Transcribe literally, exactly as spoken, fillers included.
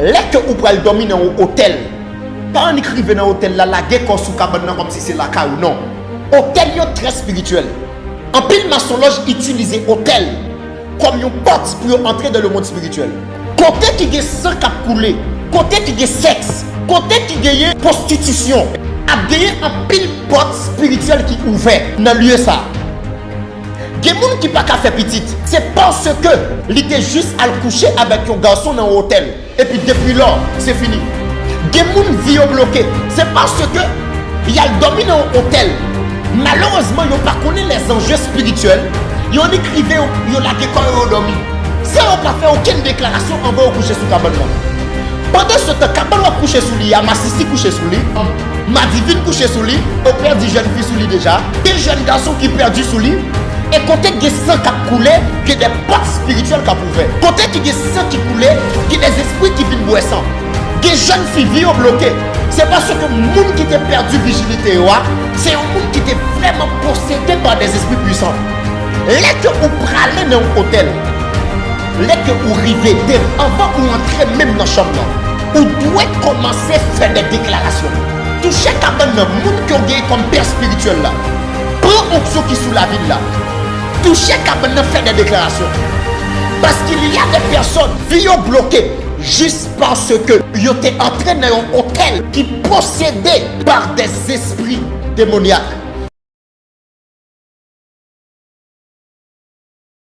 Lè ke ou pral dòmi nan yon otèl, pa annik rive nan otèl la, lage kò sou kabann nan kòmsi se lakay ou, non. Otèl yo trè espirityèl. Anpil masonlòj itilize otèl kòm yon pòt pou yo antre dans le monde spirituel. Kote ki gen san k ap koule, kote ki gen sèks, kote ki genyen pwostitisyon, ap genyen anpil pòt espirityèl ki ouvè nan lye sa. Gen moun ki pa ka fè pitit, se paske li te jis al kouche avèk yon gason nan yon otèl. Epi depi lò, se fini. Gen moun vi yo bloke, se paske y al dòmi nan yon otèl. Malerezman, yo pa konnen lèzanje espirityèl, yo annik rive, yo, yo lage kò yo, yo dòmi. San yo pa fè okenn deklarasyon anvan yo kouche sou kabann nan. Pandan se tan, kabann w ap kouche sou li a, masisi kouche sou li, madivin kouche sou li, yo pèdi jèn fi sou li deja, gen jèn gason ki pèdi sou li, e kote gen san k ap koule, gen de pòt espirityèl k ap ouvè. Kote ki gen san ki koule, gen de zespri ki vin bwè san. Gen jèn fi vi yo bloke. Se paske moun ki te pèdi vijinite yo a, se yon moun ki te vrèman posede pa de zespri pwisan. Lè ke ou prale nan yon otèl, lè ke ou rive, de, anvan ou antre menm nan chanm nan, ou dwe kòmanse fè de deklarasyon. Touche kabann nan, moun ke w gen kòm pè espirityèl la, pran onksyon ki sou lavi l la. Touche kabann nan, fè de deklarasyon. Paske il y a des personnes, vi yo bloke jis paske yo te antre nan yon otèl ki posede par des esprits démoniaques.